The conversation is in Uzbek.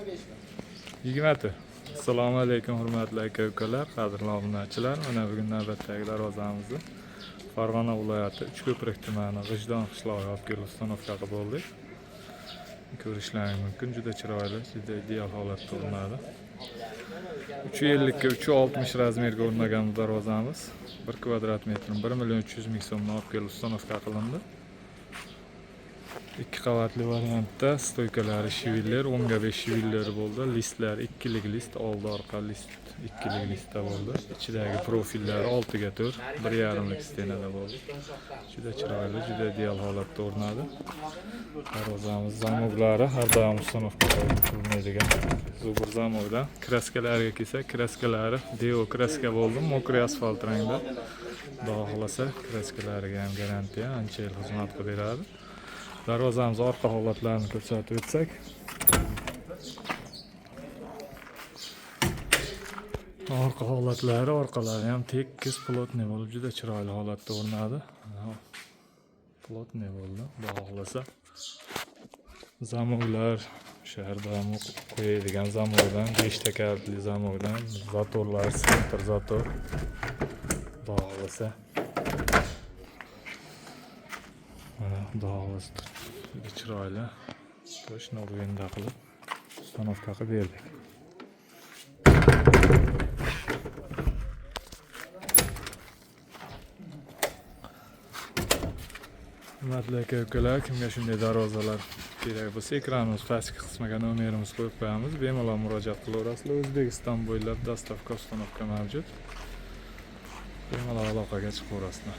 20. Assalomu alaykum, hurmatli aka ukalar, qadrli obunachilar. Mana bugun navbatdagi darvozamizni Farg'ona viloyati Uchko'prik tumani G'ijdon qishlog'iga olib kelib установка qilib bo'ldik. Ko'rishlaring mumkin, juda chiroyli, juda ideal holatda o'rnadi. 350 ga 360 razmerga o'rnagan bu darvozamiz 1 kvadrat metrini 1 million 300 ming so'mdan olib kelib установка qilindi. Ikki qavatli variantda стойка lari швеллер, 10 ga 5 швеллер bo'ldi. Listlar ikkilik list, oldi orqa list ikkilik listda bo'ldi. Ichidagi profillari 6 ga 4, 1,5lik стена da bo'ldi. Juda chiroyli, juda ideal holatda o'rnadi. Darvozamiz zamoklari har doim установка qilinadigan Zubr zamokdan. Краска lariga kelsak, краска lari Deo краска bo'ldi, мокрый asfalt rangda. Xudo xohlasa, краска lariga ham garantiya, ancha yil xizmat qilib beradi. Darvozamiz orqa holatlarini ko'rsatib o'tsak. Orqa holatlari, orqalari ham tekis, плотный bo'lib, juda chiroyli holatda o'rnadi. Плотный bo'ldi, xudo xohlasa. Zamoklar o'sha har doim qo'yadigan zamokdan, 5 ta kalitli zamokdan, zatorlar, центр затвор. Xudo xohlasa. Mana, xudo xohlasa, juda chiroyli. Точно уровень da qilib установка qilib berdik. Hurmatli aka ukalar, kimga shunday darvozalar kerak bo'lsa, ekranimiz pastki qismiga nomerimizni qo'yib qo'yamiz. Bemalol murojaat qilaverasizlar. O'zbekiston bo'ylab доставка, установка mavjud. Bemalol aloqaga chiqaverasizlar.